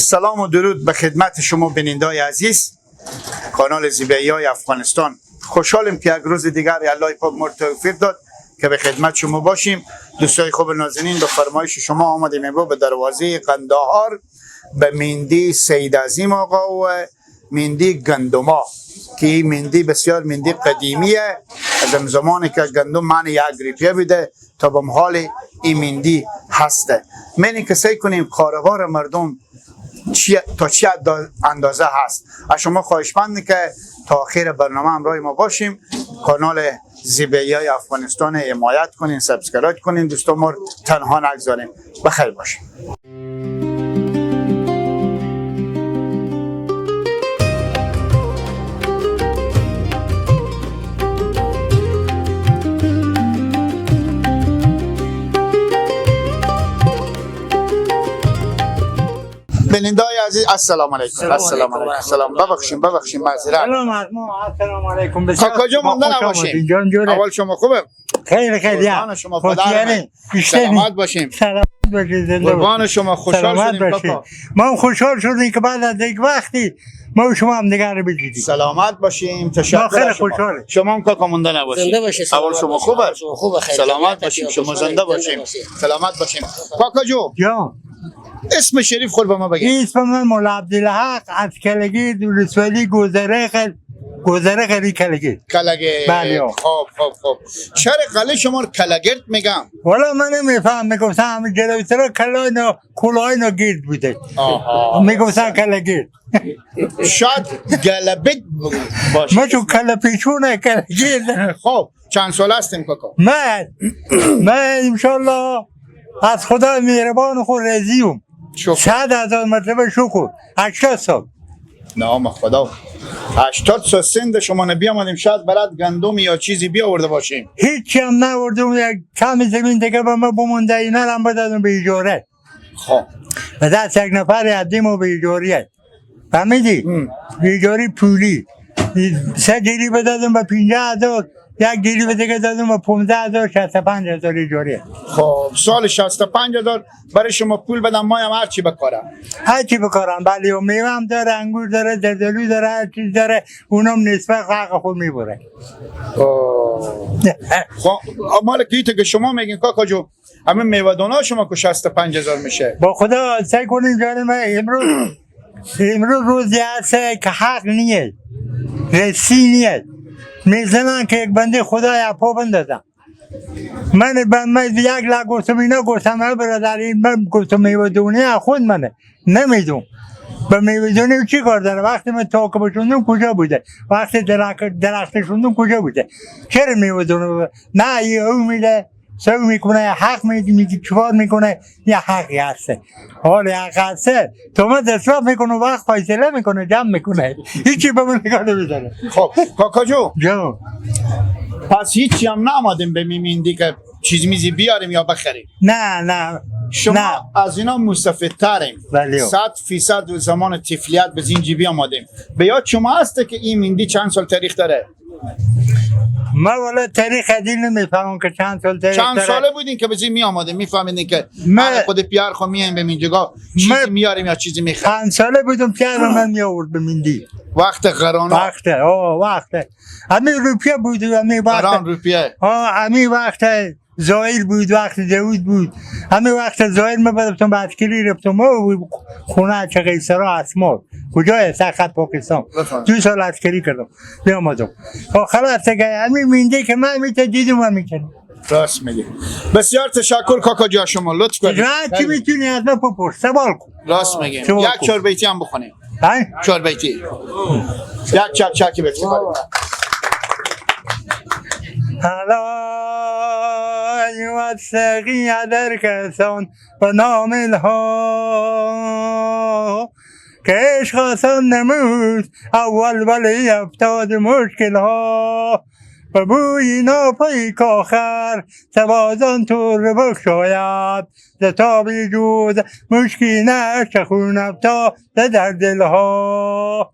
سلام و درود به خدمت شما بینندای عزیز کانال زیبایی های افغانستان. خوشحالیم که یک روز دیگر الله پاک ما توفیق داد که به خدمت شما باشیم. دوستای خوب نازنین، به فرمایش شما آمدیم امروز به دروازه قندهار، به میندی سید عظیم آقا و میندی گندما که این میندی بسیار میندی قدیمیه، از زمانی که گندم معنی یک ریپیه بوده تا به حال این میندی هسته. من که سعی کنیم کاروبار مردم تا چی اندازه هست. از شما خواهشمند که تا آخر برنامه همراه ما باشیم. کانال زیبایی های افغانستان حمایت کنین، subscribe کنین، دوستان ما رو تنها نگذاریم. بخیر باشیم. بینندای عزیز، السلام علیکم. السلام علیکم. سلام. ببخشیم ببخشیم، معذرت. سلام از ما، السلام علیکم. بسیار کاکا جان، مونده خوش نباشیم. آمدین. جان جوره. اول شما خوبه؟ خیلی خیلی. قربان شما، پدر من. بیشتر سلامت باشیم. سلامت باشید، زنده باشید. قربان شما، خوشحال سلامت شدیم باشید. کاکا. ما هم خوشحال شدیم که بعد از یک وقتی ما و شما هم دیگر رو بدیدیم. سلامت باشیم. تشکر ما خیلی از شما. خوشحالیم. شما هم کاکا مونده نباشیم. زنده باشید. اول سلامت شما باشید. خوبه؟ اول شما خوبه، خیر. سلامت باشیم، شما زنده باشیم. سلامت باشیم کاکا جو. جان. اسم شریف خود به ما بگید. اسم من مولا عبدالحق از کلگی ولسوالی گذره خیل گذره خیلی کلگی. کلگه. بله. خب خب خب، چرا قله شما رو کلگرد میگم؟ والا من نمیفهم، میگفتم همین جلوتر کلای نو کلای نو گیرد بوده. آها. میگفتن کلگیرد. شاید گلبت باشه. من چون کل پیچونه کلگیرد. خب چند سال هستیم کاکا؟ من انشالله از خدا مهربان خود رضیم. شکر. 100,000 مرتبه شکر. 80 سال. نام خدا، 80 سال سند شما نبی آمدیم، شاید برات گندم یا چیزی بیاورده باشیم. هیچی هم نبردم، یک کم زمین دیگه به ما بمونده، اینا رو هم بدادم به اجاره. خب. به دست یک نفر عدیم و به اجاریه، فهمیدی؟ به اجاری پولی سه گیری بدادم به 50,000، یک گیری به دیگه دادم به 15,000، 65,000 اجاریه. خب سال 65,000 برای شما پول بدم، ما هم هرچی بکارم. هرچی بکارم، بله، و میوه هم داره، انگور داره، زردآلو داره، هر چیز داره، اونم نصفه حق خود میبره. خب مال کیته که شما میگین کاکا جو، همه میوه دانه شما که 65,000 میشه. با خدا سعی کنیم جان من، امروز روزی هست که حق نیست، رسی نیست، میزنن که یک بنده خدای پا بندازم. من یک لک گفتم، اینا گفتم ها برادر، این من گفتم میوه دونه خود منه نمیدونم به میوه دونه چی کار داره. وقتی من تاک بشوندم کجا بوده؟ وقتی درخت شوندم کجا بوده؟ چرا میوه دونه نه یه او میده سو میکنه، حق میده، میگه چیکار میکنه؟ یه حقی هسته، حال حق هسته تو من اصلاح میکنه، وقت فیصله میکنه، جمع میکنه، هیچی به من نگاه نمیداره. خب کاکا جو، جان. پس هیچی هم نامدیم به میمیندی که چیز میزی بیاریم یا بخریم؟ نه نه. شما نه. از اینا مستفیدتریم. بله. 100% زمان طفلیت به زینجی بیامدیم. به یاد شما هسته که این میندی چند سال تاریخ داره؟ من والا تاریخ دین نمیفهمم که چند سال تاریخ چند داره. ساله بودین که به زین می آمدیم، میفهمیدین که من خود پیار خو میایم به اینجا چیزی میاریم یا چیزی میخریم؟ 5 ساله بودم پیار من می آورد به میندی. وقت قرانا. وقت آه وقت همین روپیه بود، همین وقت قران روپیه. آه همین وقت زایر بود، وقت داود بود، همین وقت زایر من بدم به عسکری رفتم خونه چه قیصرا اسمار کجای سرخط پاکستان. بفرمایید. 2 سال عسکری کردم بیامدم. خلاص دیگه همین مینده که من میته دیدم و میکنم. راست میگی. بسیار تشکر کاکا جا، شما لطف کردید. چی میتونی از من بپرس، سوال کن. راست میگیم. سوال یک کن. چهار بیتی هم بخونیم. ها؟ چهار بیتی. یک چک چکی به افتخار. حالا و سقی در کسان به نام الها که عشق آسان نمود اول ولی افتاد مشکل ها به بوی ناپای کاخر سوازان تور بکشاید ز تاب جود مشکی نشت خون افتاد در دلها.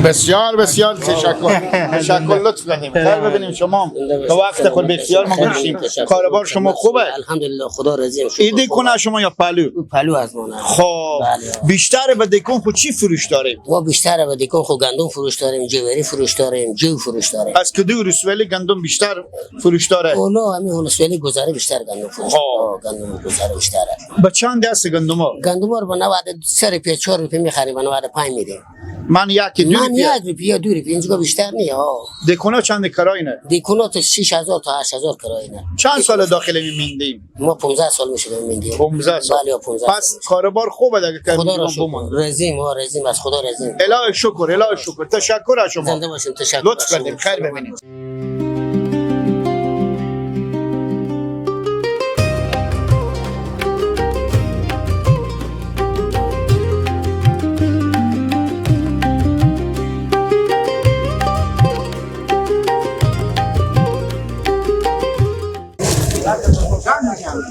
بسیار بسیار تشکر، تشکر، لطف کردیم. خیر ببینیم شما. تو وقت خود بسیار ما گذاشتیم. کاروبار شما خوبه؟ الحمدلله، خدا راضیم. این دیکونه شما یا پلو؟ پلو از ما. خب بله. بیشتر به دیکون خود چی فروش داریم؟ ما بیشتر به دیکون خود گندم فروش داریم، جوری فروش داریم، جو فروش داریم. از کدو رسولی گندم بیشتر فروش داره؟ اولا همین ولسوالی گذاره بیشتر گندم فروش. خب. گندم گذاره بیشتره. به چند دست گندم ها؟ گندم رو به 93 روپیه، 4 روپیه میخریم، به 95 میدیم. من یکی دو من روپیه. 1 روپیه، 2 روپیه، اینجا بیشتر نیه ها. دیکونا چند کراینه؟ دیکونا تا 6000 تا 8000 کرایینه. چند سال داخل میندیم؟ ما 15 سال میشه میندیم. 15 سال. بله، 15 پس سال. کاروبار خوبه دیگه که خدا را میگم بمون. شکر، رضیم ها، رضیم، از خدا رضیم. الهی شکر، الهی شکر، تشکر از شما. زنده باشیم، تشکر. لطف کردیم. خیر ببینیم.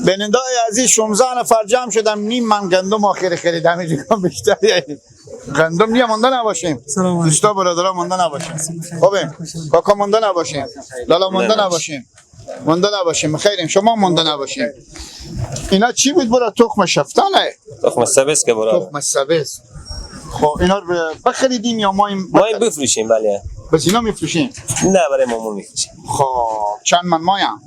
بینندای عزیز، 16 نفر جمع شدم، نیم من گندم آخر خریدم. اینجا بیشتر گندم نیم مونده نباشیم. دوستا برادرها مونده نباشیم. خوبه کاکا؟ مونده نباشیم. لالا مونده نباشیم، مونده نباشیم. خیریم شما، مونده نباشیم. اینا چی بود برا؟ تخم شفتانه؟ تخم سبز که برادر. تخم سبز. خب اینا رو بخریدیم یا ما این ما این بفروشیم، بله. بس اینا میفروشیم؟ نه، برای مامون میفروشیم. خب چند من مایم؟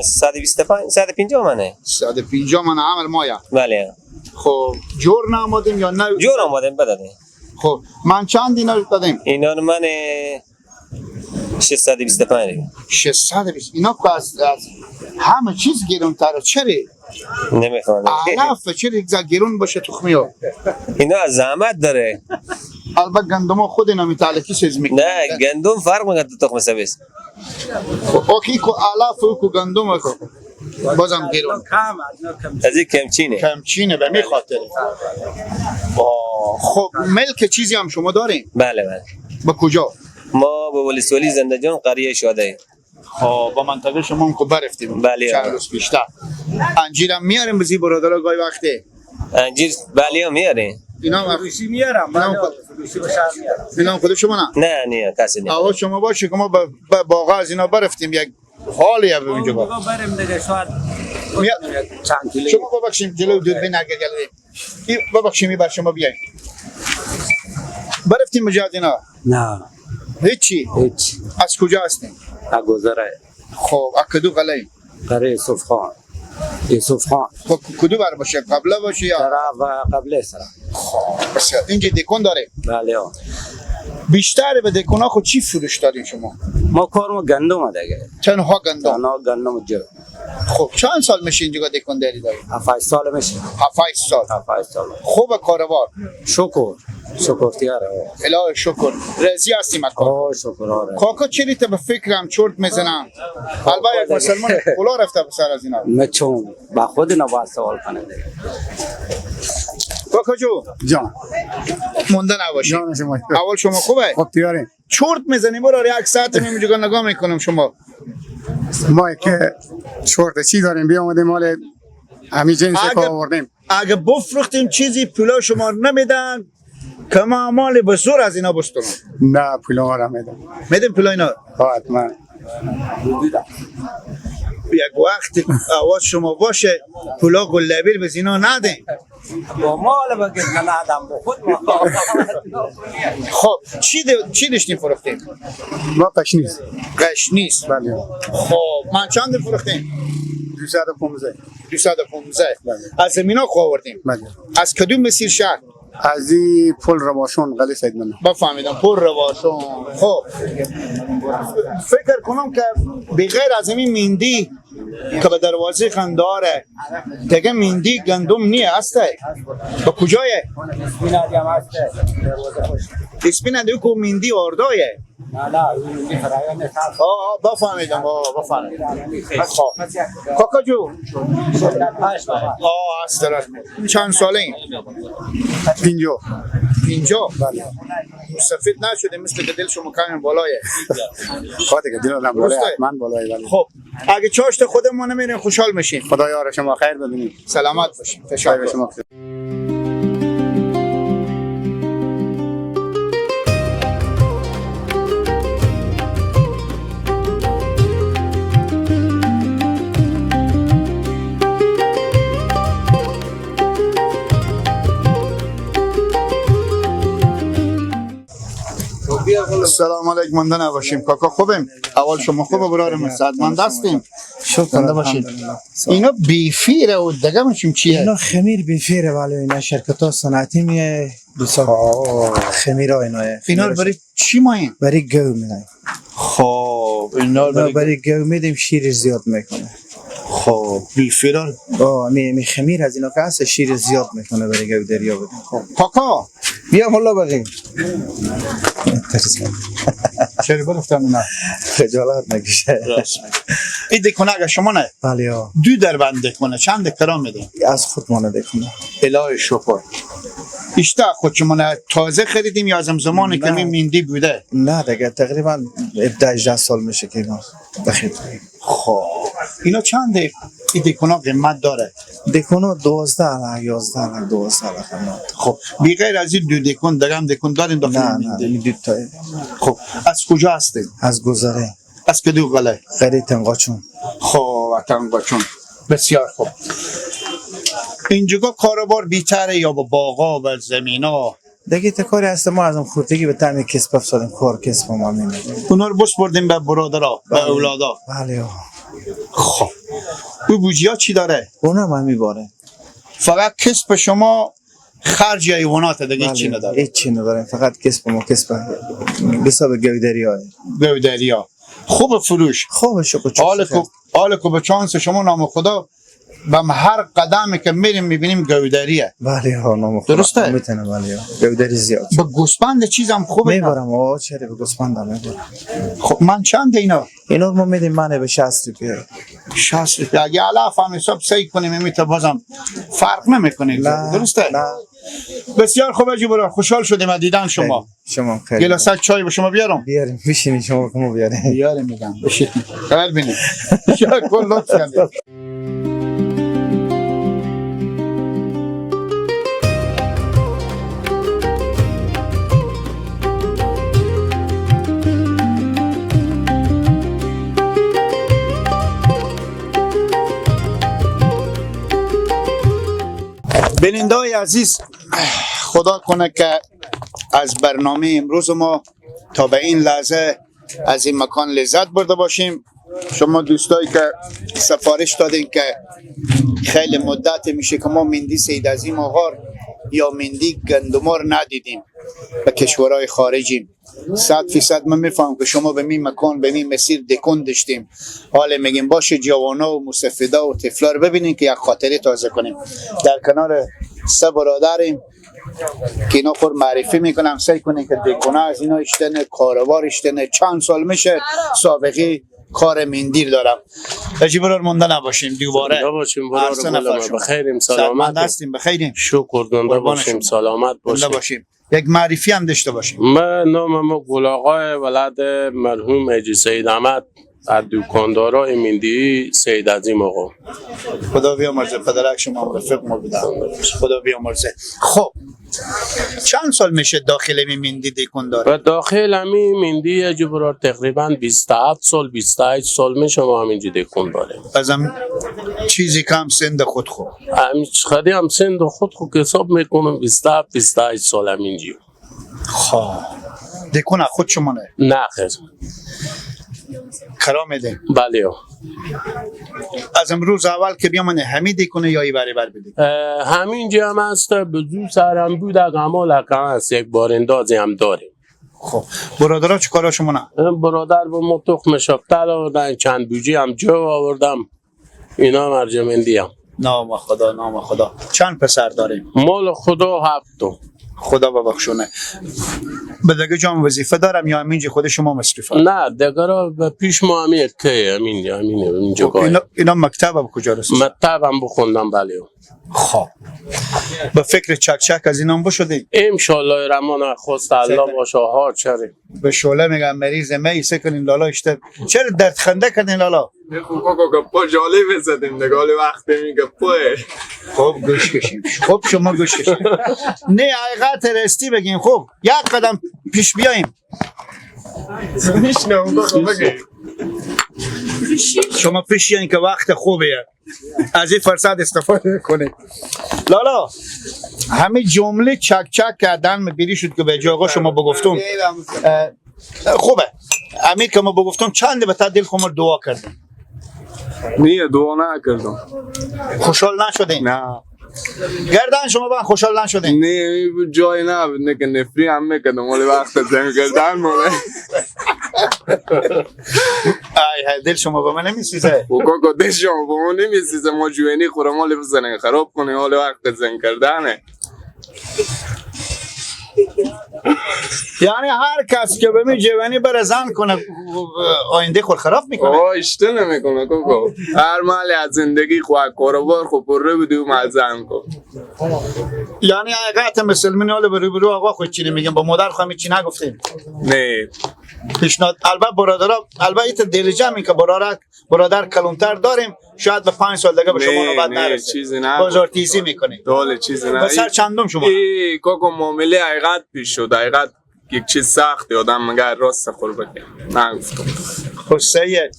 125، 150 منه. 150 من عمل مایم؟ بله. خب جور نامدیم یا نه؟ جور آمدیم بدادیم. خب من چند اینا رو دادیم؟ اینا رو من 625 روپیه. 620. اینا که از همه چیز گرونتره، چرا؟ نمیخوام. علف چرا یک ذره گرون باشه تخمی ها؟ اینا از زحمت داره. البته گندم خود اینا میتعلقی چیز میکنه. نه، گندم فرق میکنه تو تخم سبز. خب okay کو علف و کو گندم کو بازم گرون. از این کمچینه. کمچینه به می خاطره. خب ملک چیزی هم شما داریم؟ بله بله. با کجا؟ ما به ولسوالی زنده جان، قریه شاده. خب با منطقه شما هم خب برفتیم. بله. چند روز بیشتر انجیرم میاریم بزی برادرها گاهی وقته. انجیر بله میاره. اینا هم فروشی میارم. اینا هم فروشی به شهر میارم. اینا هم خود شما نه؟ نه نه، کسی نه. آواز شما باشه که ما به باغ از اینا برفتیم، یک حالی هم اینجا با. بریم دیگه شاید چند کیلو. شما ببخشیم جلو دوربین اگر گلیم این ببخشیم این بر شما بیایم. برفتیم مجاد اینا؟ نه. هیچی؟ هیچ. از کجا هستیم؟ گذره. خب از کدو قلعه؟ قریه یوسف خان، یوسف خان. خب کدو بر باشه، قبله باشه یا طرف قبله سر. خب بسیار اینجا دکون داره؟ بله. بیشتر به دکونا خود چی فروش دارین شما؟ ما کار ما گندم دیگه. تنها گندم؟ تنها گندم جو. خب چند سال میشه اینجا دکون داری داری؟ 7 سال میشه. 7 سال. 7 سال. خوب کاروبار؟ شکر، شکر تیاره. الهی شکر، راضی هستیم از کار؟ آه شکر، آره. کاکا چری به فکرم چرت میزنم؟ البته یک مسلمان کلا رفته به سر از اینا. من چون با خود نباید سوال کنه دیگه. کاکا جو. جان. مونده نباشی. جان شما. اول شما خوبه؟ خب تیاریم. چرت میزنیم برو، یک ساعت اینجا نگاه میکنم شما. ما که چرت چی داریم؟ بیامدیم مال همین جنس که آوردیم. اگه بفروختیم چیزی پولا شما نمیدن که ما مال به زور از اینا بستونم. نه، پول ما را میدم. میدیم پولا اینا؟ حتما. یک وقت آواز شما باشه پولا گلبیل به اینا ندیم. با مال بگیر که ندم با خود ما. خب چی داشتیم فروختیم؟ ما قشنیز. قش نیست. بله. خب من چند فروختیم؟ 215. 215. بله. از زمینا خو آوردیم؟ بله. از کدوم مسیر شهر؟ از این پل رواشون، قلی سید منه. بفهمیدم، پر رواشون. خب فکر کنم که بغیر از این میندی که به دروازه قنداره دیگه میندی گندم نیه هسته با کجایه؟ اسپینه دیگه کو میندی آردایه. آه بفهمیدم، آه بفهمیدم. خب کاکا جو، آه هست درست. چند ساله این؟ 50. 50؟ بله. سفید نشده مثل که دل شما کمی بالایه. خب دیگه دل آدم بالای. درسته. حتما بالای، بله. خب اگه چاشت خودمون نمیریم خوشحال میشیم. خدا یار شما، خیر ببینیم. سلامت باشیم. خیر تشکر. شما. السلام علیکم، مانده نباشیم کاکا. خوبیم؟ اول شما خوبه برار من؟ صحتمند هستیم؟ شکر. زنده باشید. الحمدلله. اینا بیفیره و دیگه میشیم چیه؟ اینا خمیر بیفیره، ولی اینا شرکت ها صنعتی میه دوستا، خمیر ها اینا. اینا رو برای چی ماین؟ برای گو میدیم. خب اینا رو اینا برای برای گو میدیم، شیر زیاد میکنه. خب بیفیره. آه می خمیر از اینا که هست شیر زیاد میکنه، برای گو دریا بدیم. خب کاکا بیا ملا بگیم. چرا گفتم اینا؟ خجالت نکشه. این دکنه اگه شما نه؟ بله آه. دو در بند دکنه چند کرام میده؟ از خود مانه کنه. الهی شکر. ایشتا خود شما نه تازه خریدیم یا از زمان که نه. می میندی بوده؟ نه دیگه، تقریبا 17 18 سال میشه که اینا بخیر. خب اینا چنده؟ این دکونا قیمت داره؟ دکونا 12 لک، 11 لک، 12 لک اینا. خب بی غیر از این دو دکون دیگه هم دکون داریم داخل نه نه. میندی؟ این دو تا. خب از کجا هستیم؟ از گذره. از کدو قلعه؟ غیر تنقاچون. خب تنگاچون، بسیار خوب. اینجا کاروبار بیتره یا با باغا و زمینا؟ دیگه تا کاری هست، ما از اون خورتگی به تعمیر کسب افتادیم، کار کسب ما می‌مونیم. اونا رو بس بردیم به برادرها به اولادا؟ بله آقا. خب او بوجی ها چی داره؟ اونم هم میباره. فقط کسب شما خرج حیوانات دیگه چی نداره؟ هیچ چی نداره، فقط کسب ما کسب حساب گودری های. گودریا خوب فروش؟ خوب شکر. حال کو حال کو به چانس شما نام خدا به هر قدمی که میریم میبینیم گودریه. بله ها، نام خدا. درسته؟ میتونه، بله ها. گودری زیاد. به گوسفند چیزم خوبه؟ میبرم آقا، چرا به گوسفندم میبرم. خب من چند اینا؟ اینا رو ما میدیم من به 60 روپیه. 60 روپیه. اگه علف هم حساب سعی کنیم میته بازم فرق نمیکنه. نه. درسته؟ نه. بسیار خوب اجی برو، خوشحال شدیم از دیدن شما. شما خیلی. گلاس چای به شما بیارم؟ بیاریم، میشینی شما که ما بیاریم. بیاریم میگم بشین خبر بینیم. کل لطف کردید. بیننده های عزیز، خدا کنه که از برنامه امروز ما تا به این لحظه از این مکان لذت برده باشیم. شما دوستایی که سفارش دادین که خیلی مدت میشه که ما مندی سید عظیم آغار یا مندی گندمار ندیدیم به کشورهای خارجیم، 100% من میفهم که شما به می مکان به می مسیر دکون داشتیم. حالا میگیم باشه جوانا و مسفدا و طفلا رو ببینیم که یک خاطره تازه کنیم. در کنار سه برادریم که اینا خود معرفی میکنم. سعی کنین که دکونه از اینا اشتنه کاروبار اشتنه چند سال میشه سابقه کار مندیل دارم. اجی برار مونده نباشیم دوباره. زنده باشیم برار هر سه گل نفر ما. شما. بخیریم سلامت سلامت هستیم؟ بخیریم؟ شکر، زنده قربان باشیم شما. سلامت زنده باشیم. باشیم. یک معرفی هم داشته باشیم. من نامم گل آقای ولد مرحوم حاجی سید احمد از دکاندارای مندی سید عظیم آقا. خدا بیامرزه پدرک شما هم رفیق ما بودن، خدا بیامرزه. خب چند سال میشه داخل می مندی دکون داره؟ و داخل همی مندی حاجی برار تقریبا 27 سال 28 سال میشه ما همینجا دکون داریم. ازم چیزی کم سند خود خوب. همین خدی هم سند خود خود که حساب میکنم 27 28 سال همینجا. خب دکون از خود شما نه؟ نه خیر. کرا میده؟ بله. از امروز اول که بیامنه همین دکونه یا ای بری بر بده؟ همینجا هم هست به زور سرم بود اگه کم هست یک بار اندازی هم داریم. خب برادرها چه کارا شما نه؟ برادر با ما تخم شفتل آوردن، چند بوجی هم جو آوردم، اینا هم ارجمندی هم. نام خدا، نام خدا. چند پسر داریم؟ مال خدا هفت تا. خدا ببخشونه. به دیگه جام وظیفه دارم یا همینجا خود شما مصرفه؟ نه دیگه را به پیش ما همین که همین همین اینجا خب اینا مکتب هم کجا رسید؟ مکتب هم بخوندم بله. خب به فکر چک چک از اینا هم بشدیم. انشالله رمان خواست الله باشه ها چرا. به شعله میگم مریض می سه کنین لالا اشته چرا درد خنده کردین لالا؟ کاکا گپا جالب زدیم نگاه وقت می گپا. خب گوش کشیم، خب شما گوش کشیم، نه حقیقت رستی بگیم. خب یک قدم پیش بیاییم. میشنم کاکا بگی. شما پیش بیاین که وقت خوبیه، از این فرصت استفاده کنید. لالا همه جمله چک چک کردن بری شد که به جاگا شما بگفتم. خوبه امیر که ما بگفتم چند به تا دل خمر دعا کردم. نه دعا نکردم. خوشحال نشدین؟ نه. گردن شما با خوشحال نشدین؟ نه جای نبود، نه که نفری هم میکردم ولی وقت زنگ کردن موله. ای دل شما با من نمیسیزه. و کاکا دل شما با من نمیسیزه، ما جوینی خورم حالی بزنین خراب کنی حالی وقت زنگ کردنه. یعنی هر کس که به می جوانی بره زن کنه آینده خود خراب میکنه. آه اشته نمیکنه کاکا، هر مالی از زندگی خو کاروبار خو پره بودی و مال زن کن. یعنی حقیقت مسلمین حالا برو برو آقا خود چی نمیگم با مادر خواهم چی نگفتیم. نه پیشنهاد البته برادرها، البته ایت دل جمع که برادر کلونتر داریم، شاید به 5 سال دیگه به شما نوبت نرسه. چیزی نه بازار تیزی میکنی. دول چیزی نه. به سر چندم شما؟ ای کاکا معامله حقیقت پیش شد، حقیقت یک چیز سختی آدم مگر راست خور بگه. نه گفتم. خب سید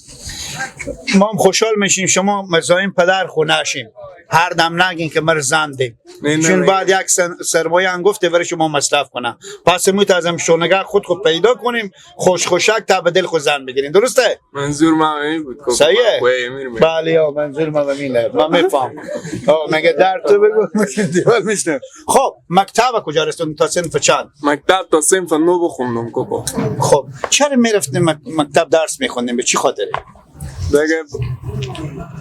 ما هم خوشحال میشیم شما مزاحم پدر خو نشیم، هر دم نگین که مر زندیم، چون بعد یک سرمایه هم گفته برای شما مصرف کنم، پس موت ازم شونگه خود خود پیدا کنیم، خوش خوشک تا به دل خود زن بگیریم. درسته؟ منظور من این بود. صحیحه؟ بله یا منظور من اینه، من میفهم. مگه در تو بگو دیوال میشنه. خب مکتب کجا رسوندی تا صنف چند؟ مکتب تا صنف 9 بخوندم کوکو. خب چرا میرفتیم مکتب درس میخوندیم؟ به چی خاطره؟ دیگه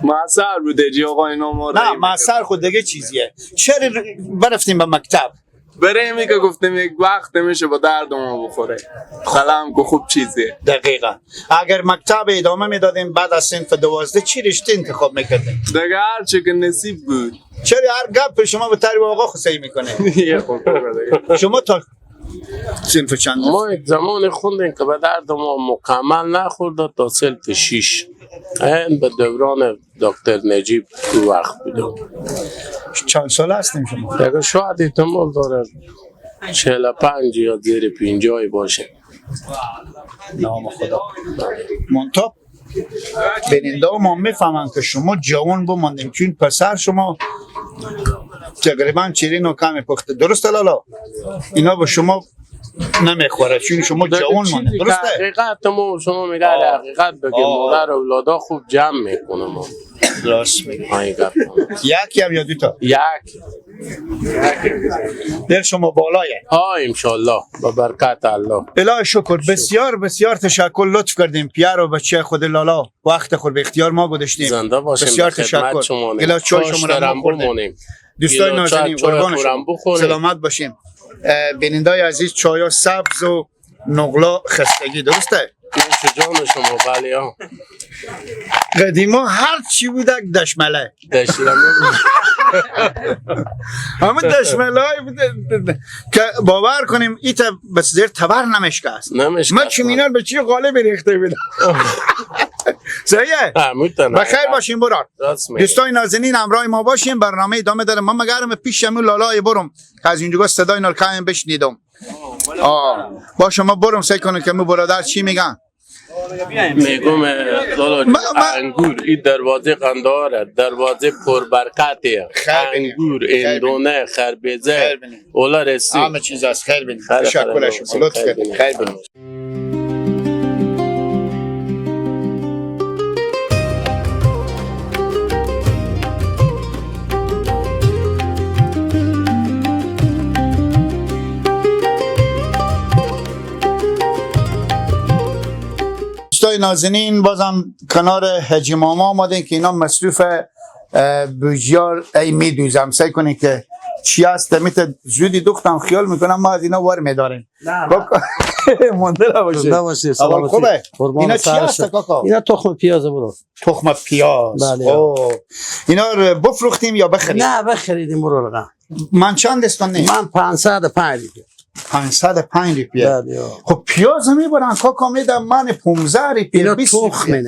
معصر بوده جی آقا اینا ما نه معصر خود دیگه چیزیه. چرا برفتیم به مکتب؟ برای که گفتیم یک وقت میشه با درد ما بخوره، قلم که خوب چیزیه. دقیقا اگر مکتب ادامه میدادیم بعد از صنف 12 چی رشته انتخاب میکردیم؟ دیگه هر چی که نصیب بود. چرا هر گپ شما به تری آقا خسایی میکنه؟ شما تا صنف چند؟ ما یک زمان خوندیم که به درد ما مکمل نخورد تا صنف 6. این به دوران دکتر نجیب تو وقت بودم. چند سال هستیم شما؟ دیگه شاید احتمال داره 45 یا زیر 50 باشه. نام خدا. منتها بیننده ما میفهمن که شما جوان بماندیم، چون پسر شما تقریبا چیرین و کمی پخته. درسته لالا؟ اینا به شما نمیخوره چون شما جوان مانده. درسته؟ حقیقت ما شما میگه حقیقت بگه، مادر اولادا خوب جمع میکنه ما. راست میگه. یکی هم یا دو تا؟ یک. دل شما بالایه. ها انشالله با برکت الله. الهی شکر. بسیار بسیار تشکر، لطف کردیم پیار و بچه خود لالا وقت خود به اختیار ما گذاشتیم. زنده باشیم. بسیار تشکر. الهی چای شما را بخوریم. دوستای نازنین قربان شما، سلامت باشیم. بینندای عزیز چای سبز و نقلا خستگی، درسته؟ نوش جان شما. بله ها. قدیما هر چی بود یک دشمله. دشمله همه دشمله های بود که باور کنیم ایتا به زیر تبر نمیشکست. من چون به چی غالب ریخته بودم. صحیحه؟ بخیر باشیم برار. دوستای نازنین همراه ما باشیم، برنامه ادامه داره. من مگرم پیش همون لالای برم که از اینجا صدای نالکایم بشنیدم. با شما برم سعی کنم که مو برادر چی میگن. میگم لالا انگور این دروازه قندهاره، دروازه پربرکتیه. انگور، اندونه، خربزه، اولا رسی همه چیز هست. خیر بینید. تشکر از شما، لطف کردید. خیر بینید. دوستای نازنین بازم کنار حاجی ماما آمدیم که اینا مصروف بوجیار ای میدوزم. سعی کنید که چی هست میت زودی دوختم خیال میکنم ما از اینا وار میداریم. مونده نباشه. اول خوبه. اینا چی هست کاکا؟ اینا تخم پیاز برو. تخم پیاز. بله. اینا رو بفروختیم یا بخریم؟ نه بخریدیم برو. من چند استان؟ من 505 روپیه. 505 روپیه. خب پیاز میبرن کاکا میدم من 15 روپیه 20 روپیه.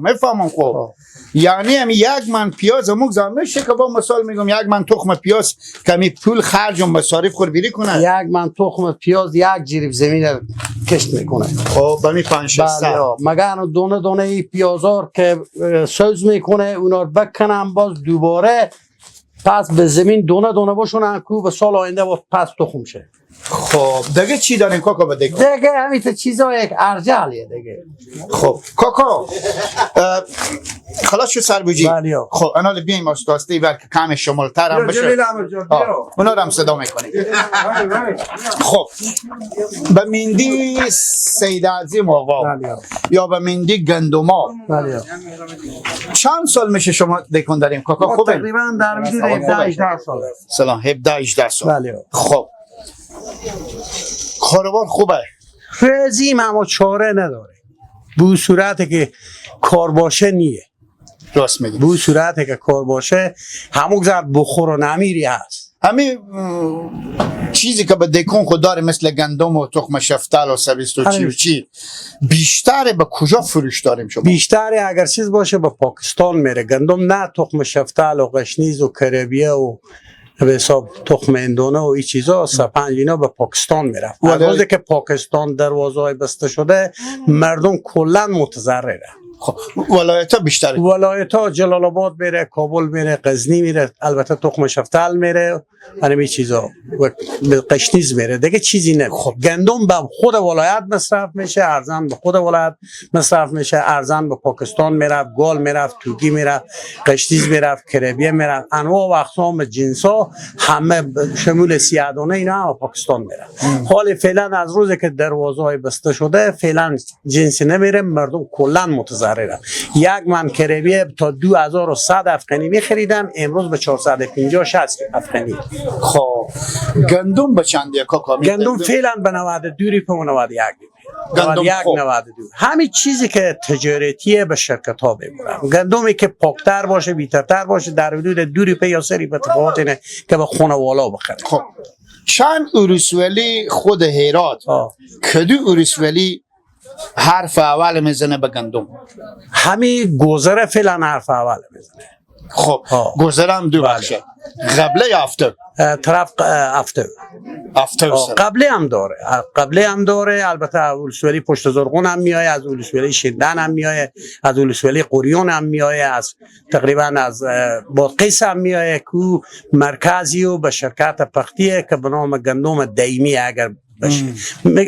میفهمم خب یعنی هم یک من پیاز مگذار میشه که با مثال میگم یک من تخم پیاز کمی پول خرج و مصارف خور بیری کنه. یک من تخم پیاز یک جریب زمین کشت میکنه. خب به می 5 6 مگر دونه دونه ای پیازار که سوز میکنه اونا رو بکنم باز دوباره پس به زمین دونه دونه باشونن کو به سال آینده با پس تخم شه. خب دیگه چی داریم کاکا به دکان؟ دیگه همین تا چیزا یک ارجالیه دیگه. خب کاکا خلاص شد سربوجی. خب انا بیایم آسته بر که کم شمالتر هم بشه. اونا رو هم صدا میکنیم. خب به مندی سید عظیم آقا یا به مندی گندما چند سال میشه شما دکان داریم کاکا؟ خوبه تقریبا در حدود 17 18 سال. سلام. 17 18 سال. خب کاروبار خوبه؟ رزیم اما چاره نداره. به صورت که کار باشه نیه. راست میگی. به صورت که کار باشه همون زر بخور و نمیری هست. همین چیزی که به دکون خود داره مثل گندم و تخم شفتال و سبزی و چی و چی بیشتر به کجا فروش داریم شما؟ بیشتر اگر چیز باشه به پاکستان میره. گندم نه، تخم شفتال و قشنیز و کربیه و به حساب تخم اندونه و این چیزا سپنج اینا به پاکستان میرفت. روزی که پاکستان دروازه‌های بسته شده مردم کلا متضرره. خب ولایت ها بیشتر؟ ولایت ها جلال آباد میره، کابل میره، غزنی میره، البته تخم شفتال میره، همین چیزا و قشنیز میره دیگه چیزی نه. خب گندم به خود ولایت مصرف میشه، ارزن به خود ولایت مصرف میشه، ارزن به پاکستان میره، گال میره، توگی میره، قشنیز میره، کربیه میره، انواع و اقسام جنس ها همه شمول سیادانه اینا هم پاکستان میره. حال فعلا از روزی که دروازه‌های بسته شده فعلا جنسی نمیره، مردم کلا متضرر. یک من کربیه تا 2100 افغانی میخریدم، امروز به 450 60 افغانی. خب گندم به چند کاکا؟ گندم فعلا به 92 ریپ و 91 گندم. 92. همین چیزی که تجارتیه به شرکت ها میبرم. گندمی که پاکتر باشه بیترتر باشه در حدود 2 ریپ یا 3 ریپ تفاوت اینه که به خونه والا بخره. خب چند اورسولی خود هرات کدو اورسولی حرف اول میزنه به گندم؟ همین گذره فعلا حرف اول میزنه. خب گذره هم دو بخشه، قبله یا افته؟ طرف افته. افته قبله هم داره، قبله هم داره. البته اولسولی پشت زرقون هم میایه، از اولسولی شیندن هم میایه، از اولسولی قریون هم میایه، از تقریبا از بادقیس هم میایه کو مرکزی و به شرکت پختیه که به نام گندم دیمی اگر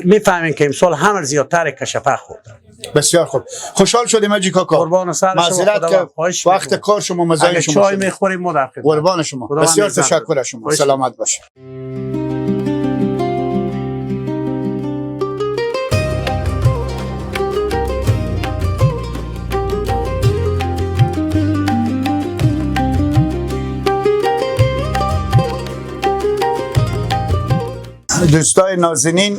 میفهمین که امسال همه زیادتر کشفه خورد. بسیار خوب، خوشحال شدیم حاجی کاکا. قربان سر شما، معذرت که وقت کار شما مزاحم شما چای میخوریم ما در خدمت. قربان شما، بسیار تشکر از شما، سلامت باشید. دوستای نازنین،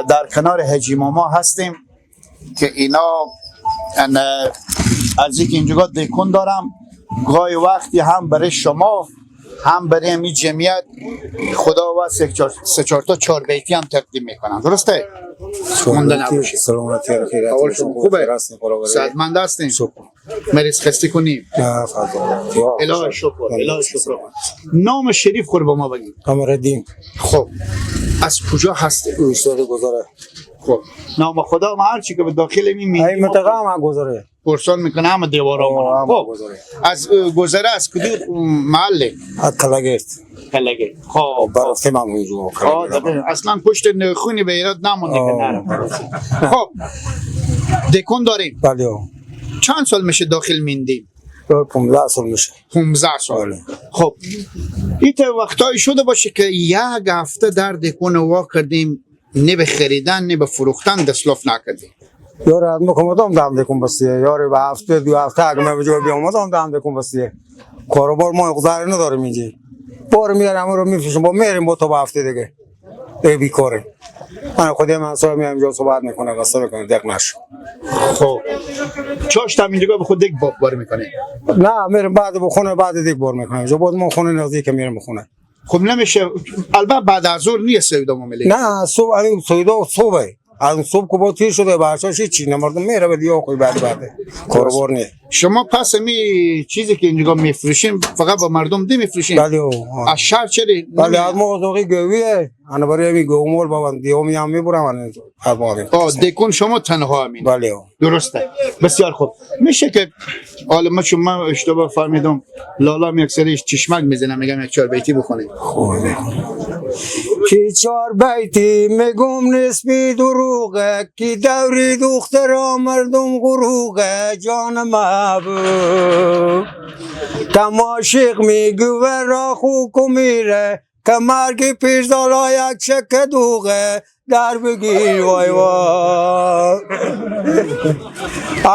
در کنار حاجی ماما هستیم که اینا از اینکه اینجا دکون دارم گاهی وقتی هم برای شما هم برای همین جمعیت خدا و سه چهار تا چهار بیتی هم تقدیم میکنم. درسته؟ مونده نباشید. سلامتی خیرات. اول شما خوبه؟ صحتمند هستین؟ مریض خسته کنیم؟ نه الهی شکر، الهی شکر. نام شریف خور با ما بگید. قمرالدین. خب از کجا هستی؟ استاد گذاره. خب نام خدا ما هر چی که به داخل می این منطقه هم گذاره پرسان میکنه هم دیوارا. خب از گذره از کدوم محله؟ از کلگرد. کلگرد. خب برفتیم هم اینجا. اصلا پشت نخونی به ایراد نمونده که نره. خب دکون داریم. بله. چند سال میشه داخل میندیم؟ 15 سال میشه. 15 سال. خب این وقتایی شده باشه که یک هفته در دکون وا کردیم، نه به خریدن نه به فروختن دستلاف نکردیم. یار از مکمدام دم دکون بسیه، یار به هفته دو هفته اگه من بجا بیامدام دم دکون بسیه. کاروبار ما اقدار نداریم اینجا. بار میارم رو میفروشم با میریم با تا به هفته دیگه. دیگه بیکاره. من خودم من سال میام اینجا صحبت میکنه قصه میکنه دق نش. خب چاشت هم اینجا به خود یک بار میکنه. نه میرم بعد بخونه بعد دیگه بار میکنم. اینجا بعد ما خونه نزدیک میرم بخونه. خب نمیشه البته بعد از ظهر نیست سودا معامله. نه صبح سودا صبح از صبح که با تیر شده بچه‌ش چی نه مردم میره به دیگه خوی بعد کاروبار نه. شما پس می چیزی که اینجا میفروشیم فقط با مردم دی میفروشیم؟ بله. از شهر چرا؟ بله از ما ذوقی گویه انا برای می گومول بابا دیو میام میبرم انا از ما. دکون شما تنها همین. بله درسته. بسیار خوب. میشه که حالا ما چون من اشتباه فهمیدم لالا یک سری چشمک میزنم میگم یک چهار بیتی بخونید. خوب. که چهار بیتی میگم نسبی دروغه، که دوری دخترا مردم غروغه. جان محبوب تماشق میگوه را خوک میره، که مرگ پیرزالا یک شک دوغه. در بگیر وای وای.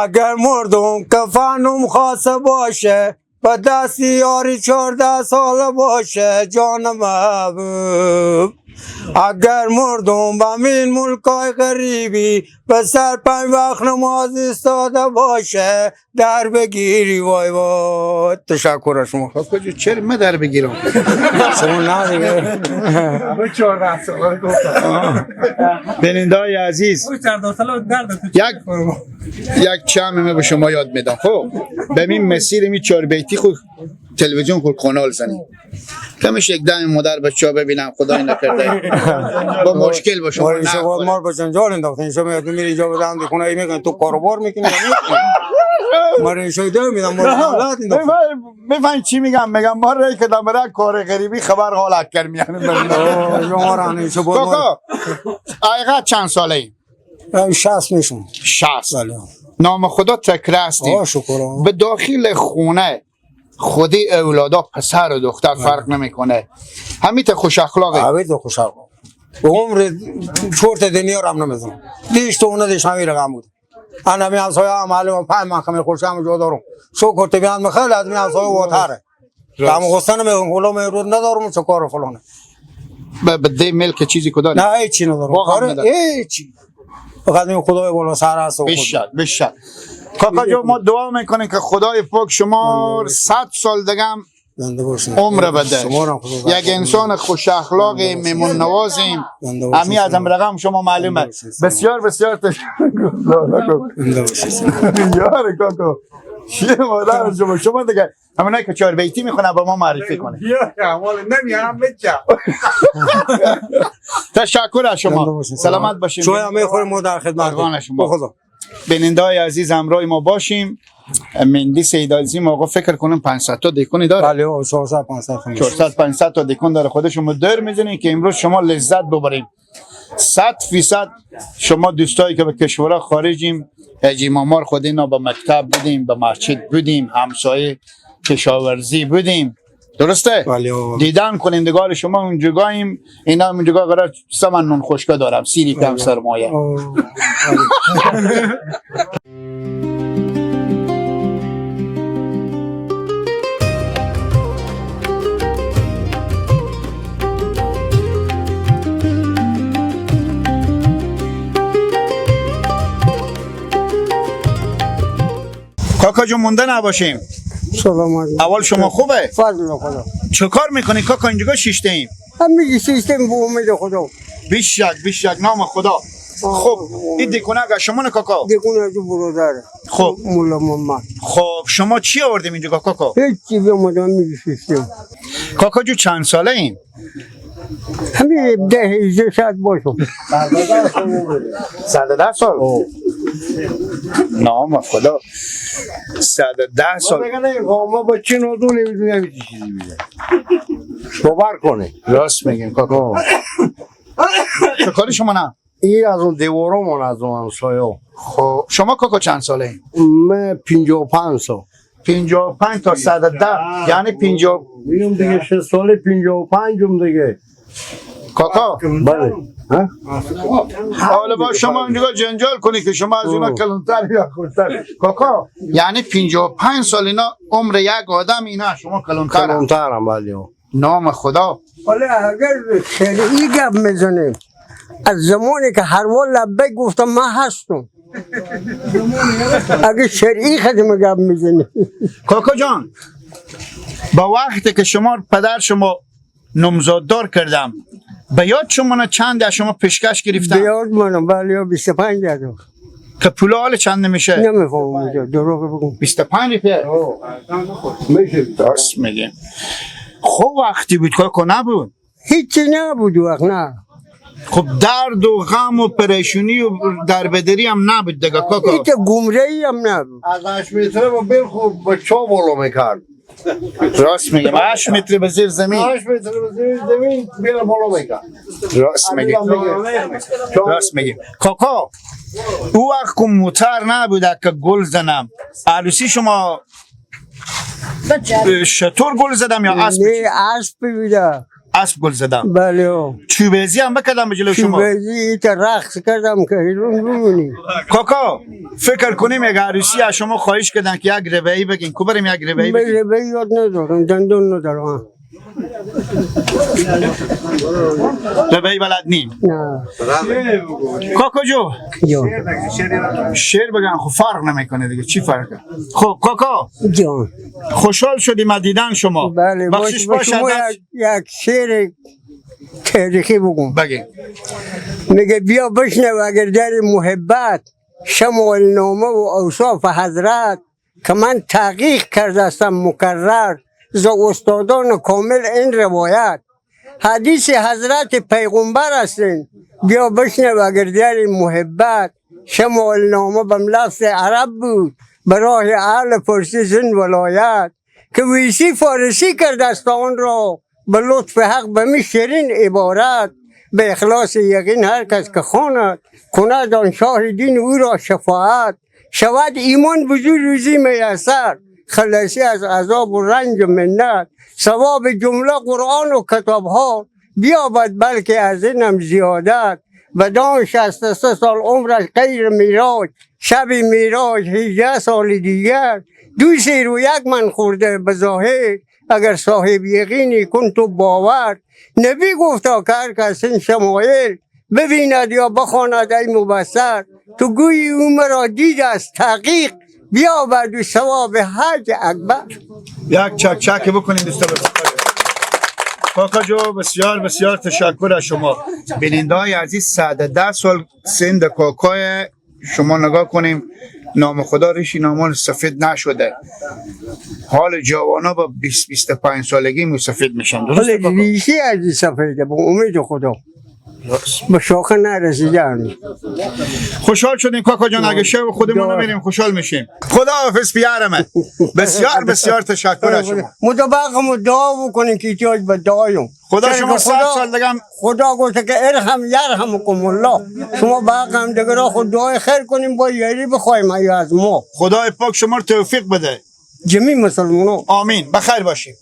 اگر مردم کفنم خاصه باشه، به دست یاری 14 ساله باشه. جان محبوب اگر مردم به این ملکای غریبی، به سر 5 وقت نماز ایستاده باشه. در بگیری وای وای. تشکر از شما. کاکا چرا من در بگیرم؟ شما نه دیگه. 14 ساله گفتم. بینندای عزیز، یک چم به شما یاد میدم. خب به این مسیر می چهار بیتی خود تلویزیون خود کانال زنی کمش یک دم مادر بچه ببینم، خدای نکرده با مشکل باشه. ما ما به جنجال انداختین. شما یاد میری اینجا بدم خونه ای میگن تو کاروبار میکنی. ما رو شده میدم ما رو. میفهمی چی میگم؟ میگم ما رای که دمره کار غریبی خبر حالت کر میانم. کاکا ایقا چند ساله ای؟ 60 میشم. 60. نام خدا تکره هستیم. به داخل خونه خودی اولادا پسر و دختر فرق نمیکنه، همیت خوش اخلاقه. همیت خوش اخلاق. به عمر چرت دنیا رو هم نمیزنم. دیش تو اونه دیش همین رقم بود. انا می همسایه هم معلوم 5 من خمیر خوشم جو دارم. شکر تبیان مخل از می همسایه واتره. دم غصه نمیگم غلام رو ندارم چه کار فلانه. به دی ملک چیزی که داری؟ نه هیچی ندارم. واقعا هیچی. فقط می خدای بالا سر هست. بشک بشک. کاکا جو ما دعا میکنیم که خدای پاک شما 100 سال دیگه هم عمر بده. یک انسان خوش اخلاق میمون نوازیم. امی از هم رقم شما معلومه. بسیار بسیار تشکر. یار کاکا چیه مادر شما؟ شما دیگه همونایی که چهار بیتی میخونه با ما معرفی کنه. تشکر از شما. سلامت باشیم. چای هم میخوریم ما در خدمت شما. بینندای عزیز همراه ما باشیم. مندی سید عظیم آقا فکر کنم 500 تا دکونی داره. بله 400 500 400 500 تا دکون داره. خودش شما در میزنین که امروز شما لذت ببریم. 100% شما دوستایی که به کشورها خارجیم، حاجی مامار خود اینا به مکتب بودیم، به مسجد بودیم، همسایه کشاورزی بودیم، درسته؟ بله. دیدن کنندگان شما اونجاگاهیم، اینا اونجا قرار سمن نون خشکا دارم، سیری کم سرمایه. کاکا جون مونده نباشیم. سلام علیکم. اول شما خوبه؟ فضل خدا. چه کار میکنی کاکا اینجا شیشته ایم؟ هم میگی سیستم به امید خدا. بیشک بیشک نام خدا. خب این دیکونه اگه شما نه کاکا؟ دیکونه از برادر. خب مولا محمد. خب شما چی آوردیم اینجا کاکا؟ هیچی به اومدم میگی سیستم. کاکا جو چند ساله ایم؟ همین 10 18 ساعت باشم. 110 سال؟ نام خدا 110 سال. ما با چه نادون نمیدونیم چیزی میده. باور کنه. راست میگیم کاکا. چه کاری شما نه؟ این از اون دیوارمون از اون همسایه. خب شما کاکا چند ساله این؟ من 55 سال. 55 تا 110 یعنی 50 میگم دیگه 6 سال 55 م دیگه. کاکا بله. حالا با شما اینجا جنجال کنی که شما از اونا کلانتر یا خردتر. کاکا یعنی 55 سال اینا عمر یک آدم، اینا شما کلانتر. کلانترم بله. نام خدا. حالا اگر شرعی گپ میزنیم از زمانی که هر وال لبیک گفتم من هستم. اگه شرعی خدمه گپ میزنیم. کاکا جان با وقتی که شما پدر شما نمزاددار کردم به یاد شما نه چند از شما پیشکش گرفتم؟ به یاد منم بله 25 هزار. که پول حال چند نمیشه؟ نمیفهمم دروغ بگم. 25 روپیه؟ میشه. راست میگیم. خب وقتی بود کاکا نبود؟ هیچی نبود وقت نه. خب درد و غم و پریشونی و دربدری هم نبود دیگه کاکا. هیچ گمره‌ای هم نبود. از 8 متره با بل خوب با چا بالا میکرد. راست میگم. 8 متر به زیر زمین. 8 متر به زیر زمین بیره بالا میگه. راست میگی. راست میگی. کاکا او وقت که موتر نبوده که گل زنم، عروسی شما شطور گل زدم یا اسب؟ نه، اسب بوده. اسب گل زدم. بله. چوبزی هم بکردم به جلو شما. چوبزی تا رقص کردم که ایرون بمونی. کاکا فکر کنیم یک عروسی از شما خواهش کردن که یک ربعی بگین، کو بریم یک ربعی بگین. ربعی یاد ندارم، دندون ندارم. ربعی بلد نیم. نه. کاکا جو شعر بگن خب فرق نمیکنه دیگه، چی فرقه؟ خب کاکا جان خوشحال شدیم از دیدن شما. بله. بخشش باشه. شما یک شعر تاریخی بگم. بگین. میگه بیا بشنو اگر در محبت شمال نامه و اوصاف حضرت، که من تحقیق کرده مکرر ز استادان کامل این روایت. حدیث حضرت پیغمبر هستین، بیا بشنو اگر در محبت شمال نامه بم لفظ عرب بود، براه اهل فارسی زن ولایت، که ویسی فارسی کرده است آن را به لطف حق به می شیرین عبارت. به اخلاص یقین هر کس که خواند، کند آن شاه دین او را شفاعت. شود ایمان بزرگ روزی میسر، خلاصی از عذاب و رنج و منت. ثواب جمله قرآن و کتاب ها، بیابد بلکه از اینم زیادت. بدان 63 سال عمرش غیر میراج، شب میراج 18 سال دیگر. 2 سیر و 1 من خورده به ظاهر، اگر صاحب یقینی کن تو باور. نبی گفتا که هر کس این شمایل ببیند یا بخواند ای مبصر، تو گویی او مرا دید از تحقیق، بیاورد و ثواب حج اکبر. یک چک چک بکنیم دوستا. کاکا جو بسیار بسیار تشکر از شما. بیننده های عزیز 110 سال سند کاکای شما نگاه کنیم، نام خدا ریشی نامان سفید نشده. حال جوانا با 20-25 سالگی مسفید میشن. درسته؟ ریشی از سفیده با امید خدا به شاخه نرسیدن. خوشحال شدیم کاکا جان. اگه شب خودمون رو میریم خوشحال میشیم. خدا حافظ پیارمه. بسیار بسیار تشکر از شما. متبقم دعا بکنیم که احتیاج به دعایم. خدا شما 100 سال دیگه خدا گفته که ارحم یرحمکم الله. شما باقم دیگه را خود دعای خیر کنیم، با یاری بخوایم از ما. خدای پاک شما رو توفیق بده. جمعی مسلمانو. آمین. بخیر باشیم.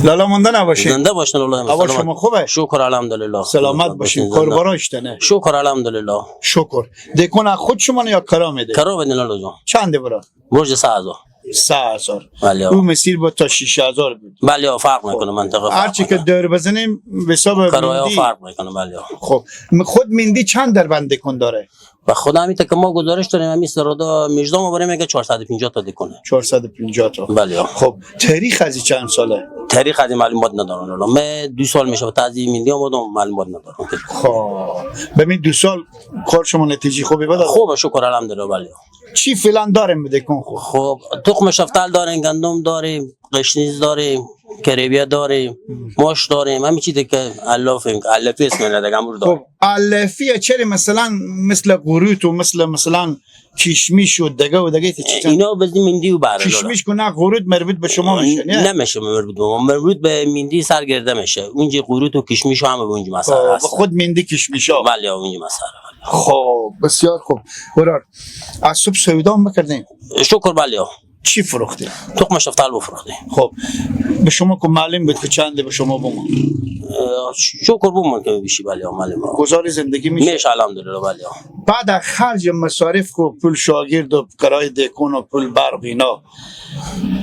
لالا مونده نباشید. زنده باشین الله. اول شما خوبه؟ شکر الحمدلله. سلامت باشین. کاربارا اشتنه. شکر الحمدلله. شکر. دکون خود شما یا کرا میده؟ کرا بدین لالا جان. چند برا؟ برج 3000. 3000. بله. او مسیر با تا 6000 بود. بله فرق میکنه منطقه. هر چی که دور بزنیم به حساب کرایا فرق میکنه. بله. خب خود مندی چند در بند دکون داره؟ و خدا همی تا که ما گزارش داریم همین سرادا مجدام ما بریم میگه 450 تا دکونه. 450 تا. بله. خب تاریخ از چند ساله؟ تاریخ از معلومات ندارم لالا. من 2 سال میشه تا از مندی اومدم معلومات ندارم. خب ببین 2 سال کار شما نتیجه خوبی بده. خوبه شکر الحمدلله. بله. چی فعلا داریم دکون خوب؟ خب تخم شفتال داریم، گندم داریم، قشنیز داریم، کریبیا داریم، ماش داریم، همین چیزی که علافیم، علفی اسم نه دیگه امور داریم. خب علفیه چرا مثلا مثل قروت و مثل مثلا کشمیش و دگه و دگه چی اینا بزنیم مندی و بره. کشمیش که نه قروت مربوط به شما میشه؟ نه نمیشه مربوط به ما، مربوط به مندی سرگرده میشه. اونجا قروت و کشمیش هم اونجا مثلا هست. خود مندی کشمیشا. بله اونجا مثلا. خب بسیار خوب. برار از صبح سودا می‌کردیم. شکر بله. چی فروختیم؟ تخم شفتال بفروختیم. خب به شما که معلوم بود که چنده به شما بوم؟ شکر بوم که بیشی بله معلوم. گزار زندگی میشه؟ میشه الحمدلله بله. بعد از خرج مصارف کو پول شاگرد و کرای دکون و پول برق اینا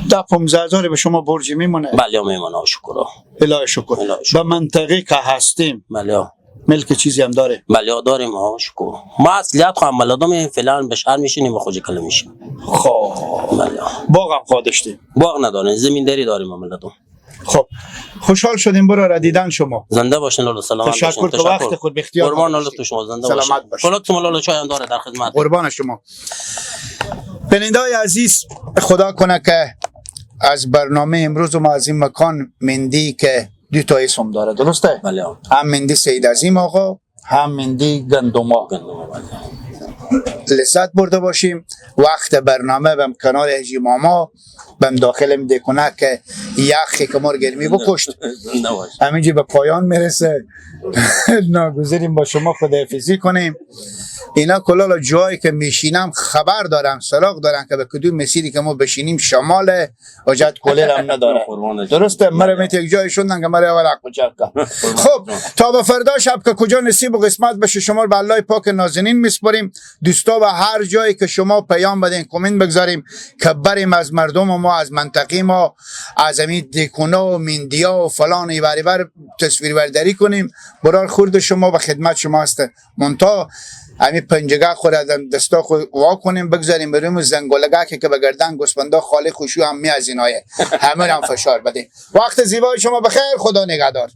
10-15 هزار به شما برجی میمونه؟ بله میمونه شکر. الهی شکر. به منطقه که هستیم بله ملک چیزی هم داره؟ بله داریم ها شکر. ما اصلیت خواهم بلدم فعلا به شهر میشینیم و خوج کله میشیم. خب بله. باغ هم خواهدشتیم؟ باغ نداریم، زمینداری داریم ملتم. خب خوشحال شدیم برا دیدن شما. زنده باشین لالا، سلامت باشین. تشکر که وقت خود به اختیار قربان لالا شما، زنده باشین. سلامت باشین. خلاص لالا چای هم داره در خدمت. قربان شما. بیننده های عزیز، خدا کنه که از برنامه امروز ما از این مکان مندی که دو تا اسم داره، درسته؟ بله آقا. هم مندی سید عظیم آقا، هم مندی گندما. گندم، بله. لذت برده باشیم. وقت برنامه بم کنار هجی ماما بم داخل دکنه که یخی که ما رو گرمی بکشت. زنده باش. همینجا به پایان میرسه. ناگزیریم با شما خداحافظی کنیم. اینا کلالا جایی که میشینم خبر دارم، سراغ دارن که به کدوم مسیری که ما بشینیم شمال وجد کولر هم نداره. قربانت. درسته، مرا میت یک جای شوندن که مرا اول کوچک. خب تا به فردا شب که کجا نصیب و قسمت بشه، شما رو به الله پاک نازنین میسپاریم. دوستا و هر جایی که شما پیام بدین، کامنت بگذاریم که بریم از مردم ما، از منطقه ما، از همین دیکونا و میندیا و فلان و بر تصویر برداری کنیم. برار خورد شما به خدمت شما هست. منتها همین پنجگه خود از دستا خود وا کنیم بگذاریم بریم و زنگولگه که به گردن گوسفندا خالی خوشو هم می از اینایه همه رو هم فشار بدیم. وقت زیبای شما بخیر، خدا نگهدار.